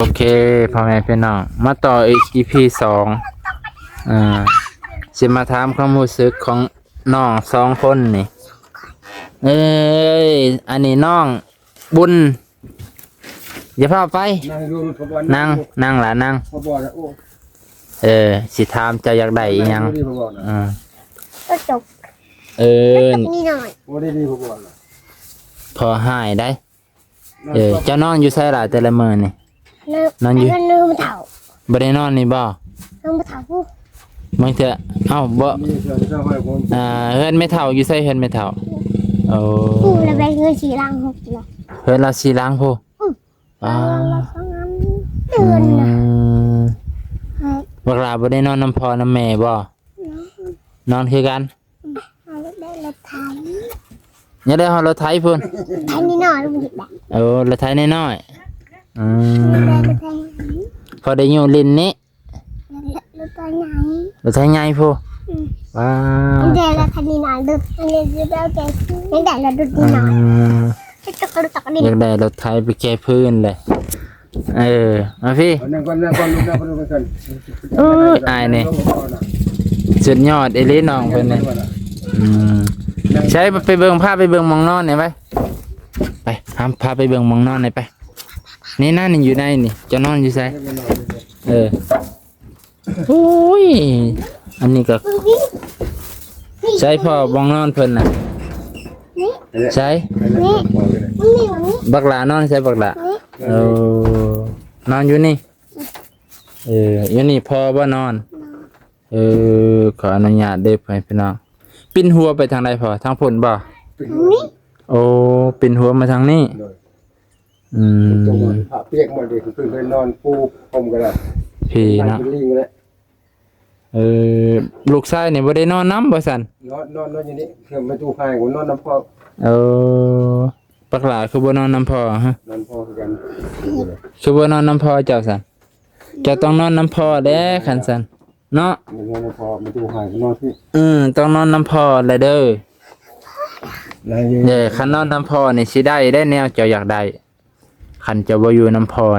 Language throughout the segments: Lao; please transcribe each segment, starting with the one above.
ໂອເຄ ພໍ່ແມ່ພີ່ນ້ອງ ມາຕໍ່ອີກ ອີພີສອງ ເອີ ຊິມາຖາມຄວາມຮູ້ສຶກຂອງນ້ອງສອງຄົນນີ້. ເອີຍ ອັນນີ້ນ້ອງບຸນ ຢ່າພາໄປ ນັ່ງຢູ່ ນັ່ງ ນັ່ງຫຼະ ນັ່ງ ເອີ ຊິຖາມເຈົ້າຢາກໄດ້ອີ່ຫຍັງ? ເອີ ກະຈົກ ເອີ ກະຈົກນີ້ໜ້ອຍ ພໍຮ້າຍໄດ໋. ເອີ ເຈົ້ານອນຢູ່ໃສລະແຕ່ລະມື້ນີ້? ນອນຢູ່ ນອນນຳພໍ່ເຖົ້າ ບໍ່ໄດ້ນອນນີ້ບໍ່? ນອນພໍ່ເຖົ້າພຸ້ນ ບາງເທື່ອ ເອົ້າ ບໍ່ ເຮືອນແມ່ເຖົ້າຢູ່ໃສ? ເຮືອນແມ່ເຖົ້າ ໂອ້ ພຸ້ນລະ ເຮືອນສີ່ຫຼັງພຸ້ນ ເຮືອນລະສີ່ຫຼັງພຸ້ນ. ອື ອື ບັກຫຼ້າບໍ່ໄດ້ນອນນຳພໍ່ນຳແມ່ບໍ່? ນອນ ນອນຄືກັນ. ອື ຢາກໄດ້ລົດໄຖ ຢາກໄດ້ຮອດລົດໄຖພຸ້ນ ໄຖນ້ອຍໆ ໂອ້ ລົດໄຖນ້ອຍໆ. ອື ຢາກໄດ້ລົດໄຖ ພໍໄດ້ຢູ່ຫຼິ້ນນີ້ ລົດໄຖໃຫຍ່ ລົດໄຖໃຫຍ່ພຸ້ນ. ອື ວ້າວ ຢາກໄດ້ລົດໄຖນ້ອຍໆ ລົດ ຢາກໄດ້ລົດ ອື ນ້ອຍໆ ຢາກໄດ້ລົດໄຖໄປແກ່ພື້ນເລີຍ. ເອີ ມາພີ້ ເອົານັ່ງກ່ອນ ນັ່ງກ່ອນ ລຸກ ນັ່ງກ່ອນ ລຸກກ່ອນ. ໂອ້ຍ ອ້າຍນີ້ສຸດຍອດອີ່ຫຼີນ້ອງເພິ່ນນີ້. ອື ໃສ ໄປເບິ່ງ ພາໄປເບິ່ງໝ່ອງນອນນີ້ໄປ ໄປ ພາໄປເບິ່ງໝ່ອງນອນນີ້ໄປ. ນີ້ນະ ນີ້ຢູ່ໃນນີ້ ເຈົ້ານອນຢູ່ໃສ? ເອີ ໂອ້ຍ ອັນນີ້ກະ ໃສພໍ່ ບ່ອນນອນເພິ່ນນະ? ນີ້ ໃສ? ນີ້ ນີ້ ນີ້ ບັກຫຼ້ານອນໃສບັກຫຼ້າ? ນີ້ ເອີ ນອນຢູ່ນີ້. ເອີ ຢູ່ນີ້ພໍ່ບໍ່ນອນ? ເອີ ຂໍອະນຸຍາດເດີ ພໍ່ແມ່ພີ່ນ້ອງ. ປິ່ນຫົວໄປທາງໃດພໍ່? ທາງພຸ້ນບໍ່? ນີ້ ໂອ້ ປິ່ນຫົວມາທາງນີ້. ໂດຍ ອືມ ຕົກມາ ຜ້າປຽກໝົດເດ ຄືໄປນອນປູພົມກໍໄດ້ ພີ້ເນາະ ເປັນລີງແລ້ວ. ເອີ ລູກຊາຍນີ້ບໍ່ໄດ້ນອນນຳບໍ່ຊັ້ນ? ນອນ ນອນ ນອນຢູ່ນີ້ ແມ່ຕູ້ຫາຍກໍນອນນຳພໍ່. ເອີ ບັກຫຼ້າຄືບໍ່ນອນນຳພໍ່? ຮະ ນອນພໍ່ຄືກັນ. ຄືບໍ່ນອນນຳພໍ່ເຈົ້າຊັ້ນ? ເຈົ້າຕ້ອງນອນນຳພໍ່ແດ່ຄັນຊັ້ນ. ເນາະ ມັນຍັງບໍ່ພໍ ມັນຢູ່ຫາຍນອນທີ່ ເອີ ຕ້ອງນອນນຳພໍ່ແຫຼະເດີ. ໄດ້ຢູ່ ເດີ ຄັນນອນນຳພໍ່ນີ້ຊິໄດ້ໄດ໋ແນວເຈົ້າຢາກໄດ້. ຄັນເຈົ້າບໍ່ຢູ່ນຳພໍ່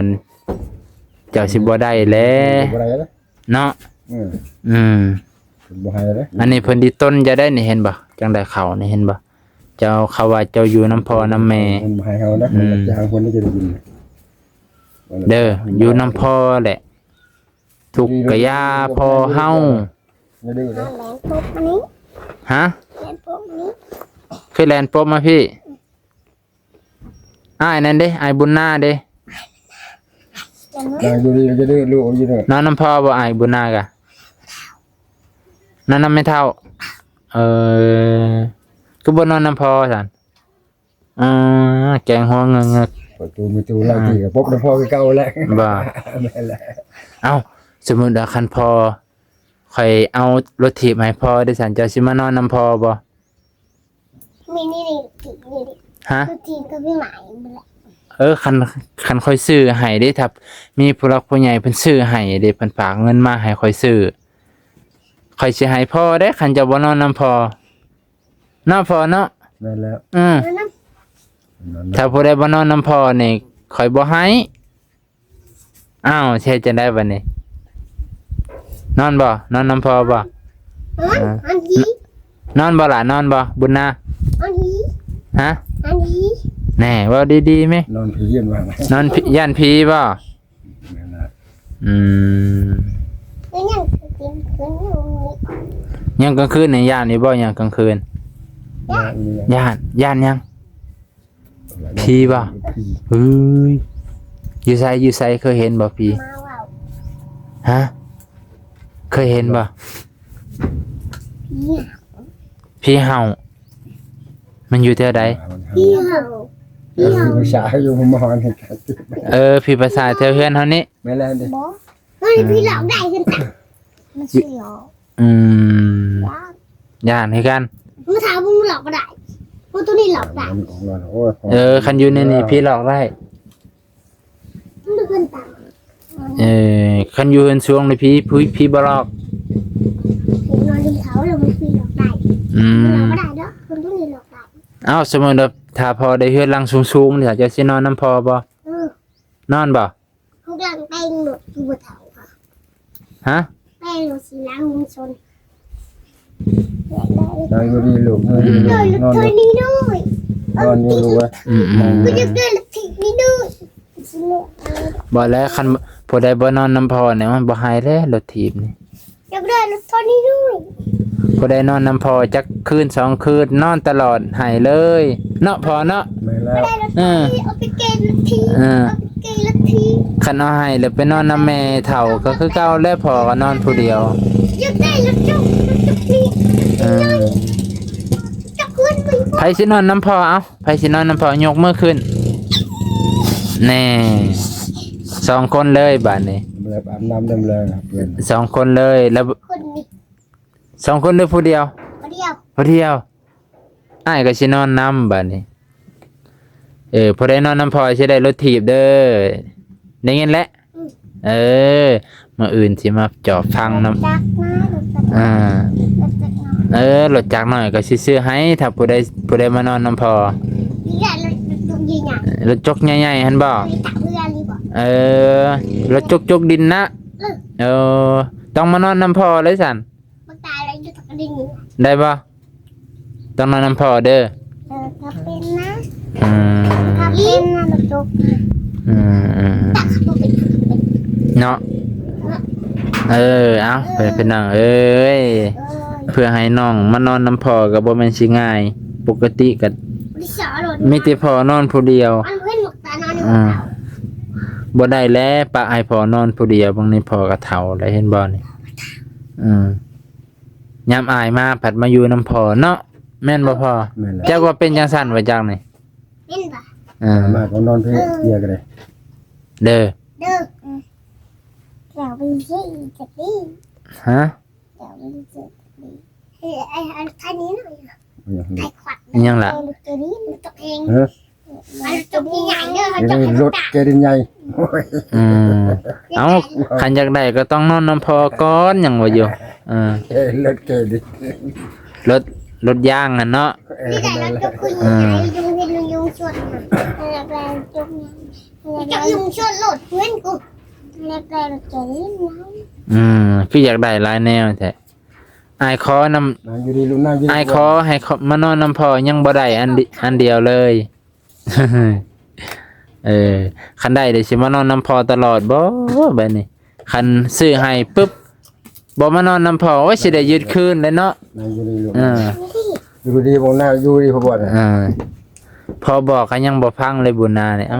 ເຈົ້າຊິບໍ່ໄດ້ແຫຼະ ບໍ່ໄດ້ແຫຼະ ເນາະ. ອືມ ອືມ ເພິ່ນບໍ່ໃຫ້ເດ້ ອັນນີ້ເພິ່ນດິດຕົນເຈົ້າໄດ໋ນີ້ ເຫັນບໍ່? ຈັ່ງໄດ້ເຂົ້ານີ້ ເຫັນບໍ່? ເຈົ້າ ເຂົາວ່າເຈົ້າຢູ່ນຳພໍ່ນຳແມ່ ເພິ່ນບໍ່ໃຫ້ເຮົານະ ອືມ ເພິ່ນຈາງເພິ່ນຈະໄດ້ຍິນ ເດີ ຢູ່ນຳພໍ່ແຫຼະ. ທຸກກະຢ່າພໍ່ເຮົາ ຢ່າດື້ເດ້. ແລ່ນປົບມານີ້ ຮະ ແລ່ນປົບມານີ້ ຄືແລ່ນປົບມາພີ້? ອ້າຍນັ້ນເດ້ ອ້າຍບຸນນາເດ້ ນາງຢູ່ດີ ຢ່າດື້ລູກ ຢ່າດື້. ນອນນຳພໍ່ບໍ່ ອ້າຍບຸນນາກະ? ນອນນຳແມ່ເຖົ້າ. ເອີ ຄືບໍ່ນອນນຳພໍ່ຊັ້ນ? ອ່າ ແກງຫົວເງືອກໆ ປະຕູມີຕູ້ລາວຕີກະປົບນຳພໍ່ຄືເກົ່າແຫຼະ ບໍ່? ແມ່ນແຫຼະ. ເອົ້າ ສົມມຸດວ່າຄັນພໍ່ຂ້ອຍເອົາລົດຖີບໃຫ້ພໍ່ເດຊັ້ນ ເຈົ້າຊິມານອນນຳພໍ່ບໍ່? ມີນີ້ ນີ້ ນີ້ ຮະ? ລົດຖີບກໍມີໝາຍ ເອີ ຄັນ ຄັນຂ້ອຍຊື້ໃຫ້ເດ້ ຖ້າມີຜູ້ຫຼັກຜູ້ໃຫຍ່ເພິ່ນຊື້ໃຫ້ເດ້ ເພິ່ນຝາກເງິນມາໃຫ້ຂ້ອຍຊື້ ຂ້ອຍຊິໃຫ້ພໍ່ເດ້ ຄັນເຈົ້າບໍ່ນອນນຳພໍ່. ເນາະພໍ່ເນາະ. ແມ່ນແລ້ວ ອືມ ນອນນຳ ຖ້າຜູ້ໃດບໍ່ນອນນຳພໍ່ນີ້ ຂ້ອຍບໍ່ໃຫ້. ອ້າວ ຊິເຮັດຈັ່ງໃດບາດນີ້? ນອນບໍ່? ນອນນຳພໍ່ບໍ່? ນອນ ອ່າ ນອນ ນອນບໍ່ລະ? ນອນບໍ່ ບຸນນາ? ນອນ ຮະ? ນອນ ແນ່ ເວົ້າດີໆແມະ. ນອນຜີຢ້ານວ່າ ນອນຜີ ຢ້ານຜີບໍ່? ແມ່ນລະ ອືມ ແລ້ວຍັງກິນຄືນຢູ່ນີ້ ຍາມກາງຄືນນີ້ຢ້ານຢູ່ບໍ່? ຍາມກາງຄືນ ຢ້ານ ຢ້ານ ຢ້ານຫຍັງ? ຜີບໍ່? ຜີ ເຮີ້ຍ ຢູ່ໃສ ຢູ່ໃສ? ເຄີຍເຫັນບໍ່ຜີ? ມາເວົ້າ ຮະ? ເຄີຍເຫັນບໍ່? ຜີ ຜີເຫົ່າ ມັນຢູ່ແຖວໃດ? ຜີເຫົ່າ ຜີເຫົ່າ ເອີ ຜີປາສາດແຖວເຮືອນເຮົານີ້. ແມ່ນແລ້ວເດ້ ບໍ່ ມັນຜີຫຼອກໄດ້ຄືກັນ ມັນສຽວ ອືມ ຢ້ານ ຢ້ານຄືກັນ. ມາຖາມມຶງຫຼອກບໍ່ໄດ້ ພວກໂຕນີ້ຫຼອກໄດ້. ໂອ້ຍ ເອີ ຄັນຢູ່ໃນນີ້ຜີຫຼອກໄດ້. ເອີ ຄັນຢູ່ເຮືອນຊວງນີ້ຜີ ຜີ ຜີບໍ່ຫຼອກ ນອນນຳເຂົາແລ້ວມັນຜີຫຼອກໄດ້. ອືມ ມັນຫຼອກບໍ່ໄດ້ດອກ ຄົນພວກນີ້ຫຼອກໄດ້. ເອົ້າ ສົມມຸດວ່າຖ້າພໍ່ໄດ້ເຮືອນຫຼັງສູງໆນີ້ ເຈົ້າຊິນອນນຳພໍ່ບໍ່? ເອີ ນອນບໍ່? ເຮົາ ເລື່ອງແຕ່ງລົດຜູ້ເຖົ້າ ຮະ? ແຕ່ງລົດສີນາງຊຸມຊົນ ນອນຢູ່ນີ້ລູກ ນອນຢູ່ນີ້ລູກ ນອນຢູ່ ນອນຢູ່ລູກເອີຍ ອືມໆ ບໍ່ຢາກໄດ້ລົດຖີບນີ້ເດີ ບໍ່ແລ້ວ ຄັນຜູ້ໃດບໍ່ນອນນຳພໍ່ນີ້ ມັນບໍ່ໃຫ້ເດ້ລົດຖີບນີ້ ຢາກໄດ້ລົດເທົ່ານີ້ເດີ ຜູ້ໃດນອນນຳພໍ່ຈັກຄືນສອງຄືນ ນອນຕະຫຼອດໃຫ້ເລີຍເນາະພໍ່ເນາະ ແມ່ນແລ້ວ ເອີ ເອົາໄປເກນລົດຖີບ ເອີ ເອົາໄປເກນລົດຖີບ ຄັນເອົາໃຫ້ແລ້ວໄປນອນນຳແມ່ເຖົ້າກໍຄືເກົ່າແຫຼະ ພໍ່ກໍນອນຜູ້ດຽວ ຢາກໄດ້ລົດຈົກ ລົດຈົກນີ້ ເອີ ຈັກຄົນໄປ ໃຜຊິນອນນຳພໍ່ ເອົາ ໃຜຊິນອນນຳພໍ່ ຍົກມືຂຶ້ນ ແນ່ ສອງຄົນເລີຍບາດນີ້ ແລ້ວອາບນ້ຳນຳແລ້ວເພື່ອນ ສອງຄົນເລີຍ ແລ້ວ ຄົນນີ້ ສອງຄົນ ຫຼືຜູ້ດຽວ? ຜູ້ດຽວ ຜູ້ດຽວ ອ້າຍກໍຊິນອນນຳບາດນີ້ ເອີ ຜູ້ໃດນອນນຳພໍ່ຊິໄດ້ລົດຖີບເດີ ໄດ້ຍິນແລ້ວ? ອືມ ເອີ ມື້ອື່ນຊິມາຈອບຟັງນຳ ລົດຈັກນະ ລົດຈັກ ອ່າ ລົດຈັກນ້ອຍ ເອີ ລົດຈັກນ້ອຍກໍຊິຊື້ໃຫ້ ຖ້າຜູ້ໃດ ຜູ້ໃດມານອນນຳພໍ່ ນີ້ແຫຼະ ລົດ ລົດຈົກໃຫຍ່ໆ ລົດຈົກໃຫຍ່ໆຫັ້ນບໍ່? ເອີ ລົດຈົກ ຈົກດິນນະ ເອີ ເອີ ຕ້ອງມານອນນຳພໍ່ເລີຍຊັ້ນ ບໍ່ຕາຍແລ້ວຢູ່ຕັກດິນນີ້ ໄດ້ບໍ່? ຕ້ອງນອນນຳພໍ່ເດີ ເອີ ຖ້າເປັນນະ ອືມ ຖ້າເປັນນະ ລົດຈົກ ອືມໆ ເນາະ ເອີ ເອົາ ເອີ ເພື່ອນພີ່ນ້ອງເອີຍ ເອີ ເພື່ອໃຫ້ນ້ອງມານອນນຳພໍ່ກໍບໍ່ແມ່ນຊິງ່າຍ ປົກກະຕິກໍມີແຕ່ພໍ່ນອນຜູ້ດຽວ ອືມ ບໍ່ໄດ້ແລ້ວ ປະໃຫ້ພໍ່ນອນຜູ້ດຽວ ບາງນີ້ພໍ່ກໍເຖົ້າແລ້ວ ເຫັນບໍ່ນີ້ ອືມ ຍາມອ້າຍມາພັດມາຢູ່ນຳພໍ່ເນາະ ແມ່ນບໍ່ພໍ່? ແມ່ນແລ້ວ ຈັກວ່າເປັນຈັ່ງຊັ້ນວ່າຈັກນີ້ ເຫັນບໍ່? ເອີ ມາກໍນອນເພຍກໍໄດ້ ເດີ ເດີ ແຖວເປັນຊິຈັກດີ ຮະ? ແຖວເປັນຊິຈັກດີ ເອີ ໄອ້ ອັນຄັນນີ້ນະ ໄອ້ຂວັນ ອີຫຍັງລະ? ເອີ ຕົວເອງ ຮະ? ອັນຕົວໃຫຍ່ເດີ ເອີ ລົດເຈດິນໃຫຍ່ ໂອ້ຍ ອືມ ເອົ້າ ຄັນຢາກໄດ້ກໍຕ້ອງນອນນຳພໍ່ກ່ອນ ຫຍັງວ່າຢູ່ ເອີ ເອີ ລົດເຈດິນ ລົດ ລົດຢາງຫັ້ນເນາະ ເອີ ນີ້ໄດ້ລົດຕົວໃຫຍ່ ເອີ ຍຸງເຫັນຍຸງຊົນ ເອີ ແລ້ວກໍຕົວໃຫຍ່ ແລ້ວກໍຍຸງຊົນລົດເຫັນກູ ແລ້ວກໍລົດເຈດິນໃຫຍ່ ອືມ ຄືຢາກໄດ້ຫຼາຍແນວແທ້ ອ້າຍຂໍນຳ ນາງຢູ່ດີລູກ ນາງຢູ່ດີ ອ້າຍຂໍໃຫ້ມານອນນຳພໍ່ຍັງບໍ່ໄດ້ອັນ ອັນດຽວເລີຍ ເອີ ຄັນໄດ້ເດຊິມານອນນຳພໍ່ຕະຫຼອດບໍ່ບາດນີ້ ຄັນຊື້ໃຫ້ປຶບ ບໍ່ມານອນນຳພໍ່ ໂອ້ຍ ຊິໄດ້ຍຶດຄືນເລີຍເນາະ ນາງຢູ່ດີລູກ ເອີ ຢູ່ດີບໍ່ນາ ຢູ່ດີພໍ່ບອກນະ ເອີ ພໍ່ບອກກໍຍັງບໍ່ຟັງເລີຍບຸນນານີ້ ເອີ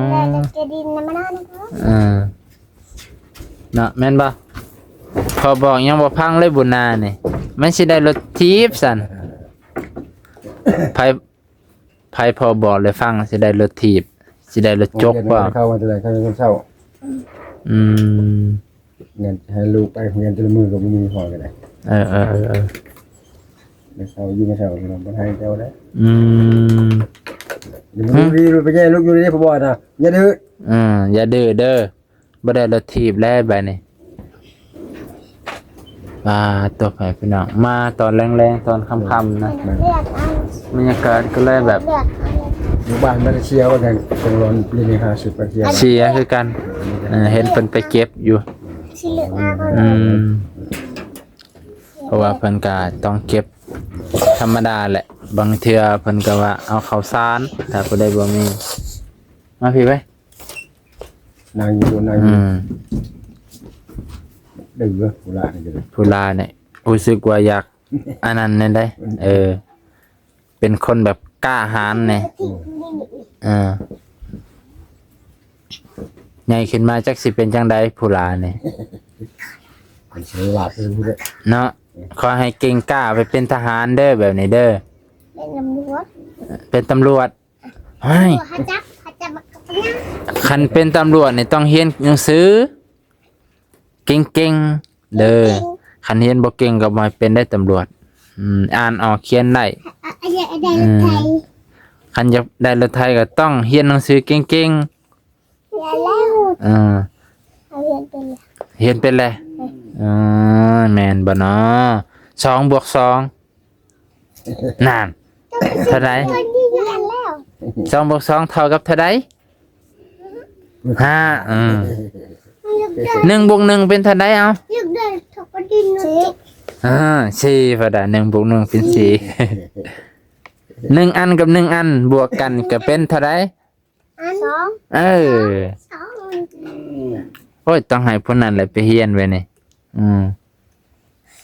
ເອີ ເນາະ ແມ່ນບໍ່? ພໍ່ບອກຍັງບໍ່ຟັງເລີຍບຸນນານີ້ ມັນຊິໄດ້ລົດຖີບຊັ້ນ ໃຜ ໃຜພໍ່ບອກແລ້ວຟັງ ຊິໄດ້ລົດຖີບ ຊິໄດ້ລົດຈົກບໍ່? ເຂົ້າມາແຕ່ໃດ ເຂົ້າມາແຕ່ເຊົ້າ ອືມ ເງິນໃຫ້ລູກໄປໂຮງຮຽນແຕ່ລະມື້ກໍບໍ່ມີພໍກໍໄດ້ ເອີໆໆ ໄປເຊົ່າຢູ່ ໄປເຊົ່າບໍ່ໃຫ້ເຈົ້າແລ້ວ ອືມ ຢູ່ດີໆ ໄປແຍ່ລູກຢູ່ດີ ພໍ່ບອກນະ ຢ່າດື້ ເອີ ຢ່າດື້ເດີ. ບໍ່ໄດ້ລົດຖີບແລ້ວບາດນີ້ ອ່າ ຕົກໃຫ້ພີ່ນ້ອງ ມາຕອນແລງໆ ຕອນຄ່ຳໆ ນະ ບັນຍາກາດກໍເລີຍແບບ ຢູ່ບ້ານມາເລເຊຍວ່າຈັ່ງ ຕ້ອງລອນປີນີ້ຫ້າສິບປາເທດ ເຊຍຄືກັນ ເອີ ເຫັນເພິ່ນໄປເກັບຢູ່ ອືມ ເພາະວ່າເພິ່ນກໍຕ້ອງເກັບທຳມະດາແຫຼະ ບາງເທື່ອເພິ່ນກໍວ່າເອົາເຂົ້າສານ ຖ້າຜູ້ໃດບໍ່ມີ ມາພີ້ໄວ້ ນາງຢູ່ ນາງຢູ່ ອືມ ເດີ ຜູ້ຫຼ້ານີ້ກໍໄດ້ ຜູ້ຫຼ້ານີ້ຮູ້ສຶກວ່າຢາກອັນນັ້ນແນ່ໃດ ເອີ ເປັນຄົນແບບກ້າຫານແນ່ ເອີ ໃຫຍ່ຂຶ້ນມາຈັກຊິເປັນຈັ່ງໃດຜູ້ຫຼ້ານີ້ ມັນສະຫຼາດເນາະ ຂໍໃຫ້ເກັ່ງກ້າໄປເປັນທະຫານເດີ ແບບນີ້ເດີ ເປັນຕຳຫຼວດ ເປັນຕຳຫຼວດ ໂອ້ຍ ເຂົາຈັບ ເຂົາຈັບ ຄັນເປັນຕຳຫຼວດນີ້ຕ້ອງຮຽນໜັງສືເກັ່ງໆເດີ ເກັ່ງໆ ຄັນຮຽນບໍ່ເກັ່ງກໍບໍ່ໃຫ້ເປັນໄດ້ຕຳຫຼວດ ອືມ ອ່ານອອກຂຽນໄດ້ ອະ ອະ ຢາກໄດ້ລົດໄຖ ອືມ ຄັນຢາກໄດ້ລົດໄຖກໍຕ້ອງຮຽນໜັງສືເກັ່ງໆ ຮຽນແລ້ວ ເອີ ຮຽນເປັນແລ້ວ ຮຽນເປັນແລ້ວ ເອີ ເອີ ແມ່ນບໍ່ນໍ ສອງບວກສອງ ນັ້ນ ເທົ່າໃດ? ສອງບວກສອງເທົ່າກັບເທົ່າໃດ? ຫ້າ ເອີ ໜຶ່ງບວກໜຶ່ງເປັນເທົ່າໃດເອົາ? ອ່າ ສີ່ ພໍໄດ້ ໜຶ່ງບວກໜຶ່ງເປັນສີ່ ໜຶ່ງອັນກັບໜຶ່ງອັນບວກກັນກໍເປັນເທົ່າໃດ? ອັນ ສອງ ເອີ ສອງ ໂອ້ຍ ຕ້ອງໃຫ້ຜູ້ນັ້ນແຫຼະໄປຮຽນໄວ້ນີ້ ອືມ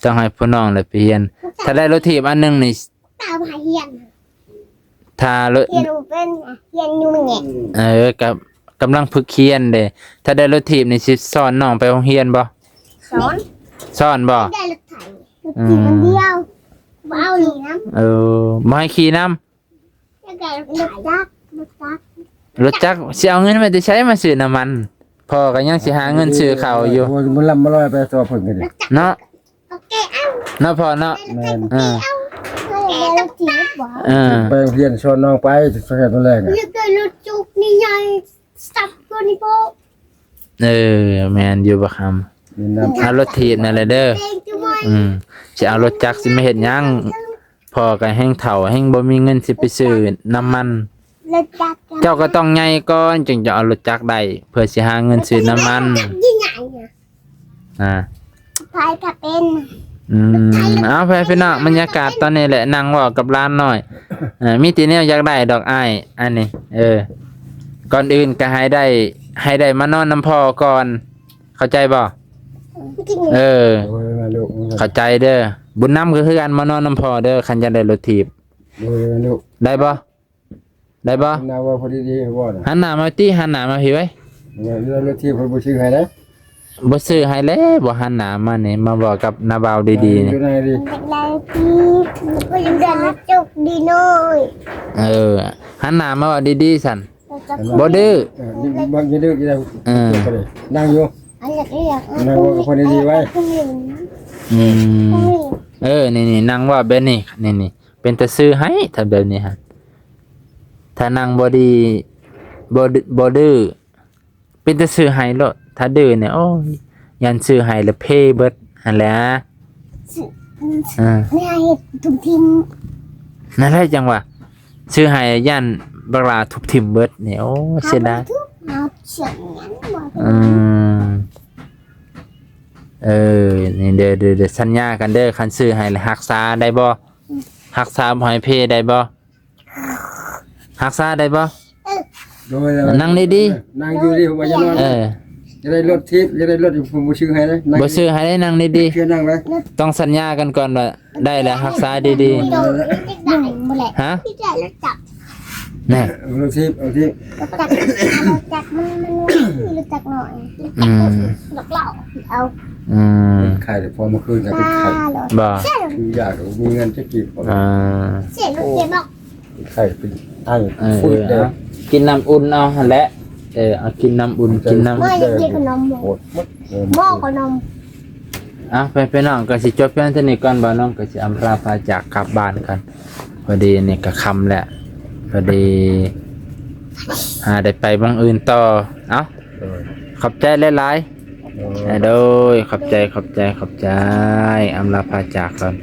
ຕ້ອງໃຫ້ຜູ້ນ້ອງແຫຼະໄປຮຽນ ຖ້າໄດ້ລົດຖີບອັນໜຶ່ງນີ້ ຕາມໃຫ້ຮຽນ ຖ້າລົດ ຮຽນບໍ່ເປັນ ຮຽນຢູ່ແຍະ ເອີ ກໍກຳລັງຝຶກຮຽນເດ້ ຖ້າໄດ້ລົດຖີບນີ້ຊິສອນນ້ອງໄປໂຮງຮຽນບໍ່? ສອນ ສອນບໍ່? ໄດ້ລົດໄຖ ອືມ ຂີ່ອັນດຽວ ບໍ່ເອົາຂີ່ນຳ ເອີ ບໍ່ໃຫ້ຂີ່ນຳ ຢາກໄດ້ລົດຈັກ ລົດຈັກ ລົດຈັກ ຊິເອົາເງິນມາແຕ່ໃສມາຊື້ນ້ຳມັນ? ພໍ່ກໍຍັງຊິຫາເງິນຊື້ເຂົ້າຢູ່ ໂອ້ຍ ບໍ່ລ່ຳບໍ່ລວຍໄປຕໍ່ເພິ່ນກໍໄດ້ເນາະ ໂອເຄ ເອົາ ເນາະພໍ່ເນາະ ແມ່ນ ເອີ ເອີ ໄປໂຮງຮຽນສອນນ້ອງໄປ ສອນຕອນແລກ ຢາກໄດ້ລົດຈຸກນີ້ໃຫຍ່ ສັບກວ່ານີ້ໂພດ ເອີ ແມ່ນຢູ່ບໍ່ຄຳ ເອົາລົດຖີບນັ້ນແຫຼະເດີ ອືມ ຊິເອົາລົດຈັກຊິມາເຮັດຫຍັງ? ພໍ່ກໍແຮ່ງເຖົ້າ ແຮ່ງບໍ່ມີເງິນຊິໄປຊື້ນ້ຳມັນ ລົດຈັກ ເຈົ້າກໍຕ້ອງໃຫຍ່ກ່ອນ ຈຶ່ງຈະເອົາລົດຈັກໄດ້ ເພື່ອຊິຫາເງິນຊື້ນ້ຳມັນ ຈັກໃຫຍ່ໆນະ ອ່າ ໃຜກໍເປັນ ອືມ ເອົາ ພໍ່ແມ່ພີ່ນ້ອງ ບັນຍາກາດຕອນນີ້ແຫຼະ ນັ່ງເວົ້າກັບຫຼານນ້ອຍ ເອີ ມີແຕ່ແນວຢາກໄດ້ດອກອ້າຍ ອັນນີ້ ເອີ ກ່ອນອື່ນກໍໃຫ້ໄດ້ ໃຫ້ໄດ້ມານອນນຳພໍ່ກ່ອນ ເຂົ້າໃຈບໍ່? ເອີ ໂດຍ ມາລູກ ເຂົ້າໃຈເດີ ບຸນນຳກໍຄືກັນ ມານອນນຳພໍ່ເດີ ຄັນຢາກໄດ້ລົດຖີບ ໂດຍ ມາລູກ ໄດ້ບໍ່? ໄດ້ບໍ່? ໜ້າເວົ້າພໍດີໆ ບໍ່ນະ ຫັນໜ້າມາຕິ ຫັນໜ້າມາພີ້ໄວ້ ເອີ ລົດຖີບເພິ່ນບໍ່ຊື້ໃຫ້ເດ້ ບໍ່ຊື້ໃຫ້ແລ້ວ ບໍ່ຫັນໜ້າມານີ້ ມາເວົ້າກັບນ້າບ່າວດີໆນີ້ ຢູ່ໃນນີ້ ຢາກໄດ້ທີ່ ຢາກໄດ້ລົດຈັກດີໜ້ອຍ ເອີ ຫັນໜ້າມາເວົ້າດີໆຊັ້ນ ບໍ່ດື້ ເອີ ບໍ່ ຢ່າດື້ ຢ່າ ເອີ ນັ່ງຢູ່ ອັນຢາກ ຢາກ ນັ່ງເວົ້າກັບເພິ່ນດີໆໄວ້ ອືມ ເອີ ນີ້ໆ ນັ່ງເວົ້າແບບນີ້ ນີ້ໆ ເປັນຕາຊື້ໃຫ້ ຖ້າແບບນີ້ຫັ້ນ ຖ້ານັ່ງບໍ່ດີ ບໍ່ ບໍ່ດື້ ເປັນຕາຊື້ໃຫ້ໂລດ ຖ້າດື້ນີ້ ໂອ້ຍ ຢ້ານຊື້ໃຫ້ແລ້ວເພເບິດຫັ້ນແຫຼະ ຊື້ ອ່າ ແມ່ເຮັດທຸບຖິ້ມ ນັ້ນແຫຼະ ຈັ່ງວ່າ ຊື້ໃຫ້ຢ້ານບັກຫຼ້າທຸບຖິ້ມເບິດນີ້ ໂອ້ຍ ເສຍດາຍ ເຮົາບໍ່ໄດ້ທຸບ ເຮົາສຽງຫຍັງບໍ່ ອືມ ເອີ ນີ້ເດີ ເດີ ເດີ ສັນຍາກັນເດີ ຄັນຊື້ໃຫ້ແລ້ວຮັກສາໄດ້ບໍ່? ອືມ ຮັກສາບໍ່ໃຫ້ເພໄດ້ບໍ່? ຮັກສາໄດ້ບໍ່? ໂດຍ ນັ່ງດີໆ ນັ່ງຢູ່ດີ ບໍ່ຢາກນອນ ເອີ ຢາກໄດ້ລົດຖີບ ຢາກໄດ້ລົດ ບໍ່ຊື້ໃຫ້ເດ້ ນັ່ງ ບໍ່ຊື້ໃຫ້ເດ້ ນັ່ງດີໆ ເຊື່ອນັ່ງໄວ້ ຕ້ອງສັນຍາກັນກ່ອນວ່າ ໄດ້ແລ້ວຮັກສາດີໆ ຮະ ແນ່ ລົດຖີບ ລົດຖີບ ລົດຈັກ ລົດຈັກ ມັນ ມັນມີລົດຈັກໜ້ອຍ ອືມ ລັກເຫຼົ້າ ເອົາ ອືມ ຂາຍແຕ່ພໍມື້ຄືນກໍເປັນໄຂ້ ບໍ່ ຊື້ຢາກໍບໍ່ມີເງິນຈັກກີບ ອ່າ ເສຍລົດເສຍບອກ ໄຂ້ເປັນໄອ ເອີ ຟື້ນເດີ ເອົາ ກິນນ້ຳອຸ່ນເອົາຫັ້ນແຫຼະ ເອີ ເອົາກິນນ້ຳອຸ່ນ ກິນນ້ຳ ບໍ່ຢາກກິນຂະໜົມ ໂອດໝົດ ໝໍ້ກໍນຳ ອ່ະ ໄປ ພີ່ນ້ອງ ກໍຊິຈົບພຽງເທົ່ານີ້ກ່ອນ ບ່າວນ້ອງກໍຊິອຳລາພາຈາກກັບບ້ານກ່ອນ ພໍດີນີ້ກໍຄ່ຳແລ້ວ ພໍດີຫາໄດ້ໄປບ່ອນອື່ນຕໍ່ ເອົ້າ ໂດຍ ຂອບໃຈຫຼາຍໆ ໂດຍ ເອີ ໂດຍ ຂອບໃຈ ຂອບໃຈ ຂອບໃຈ ອຳລາພາຈາກກ່ອນ.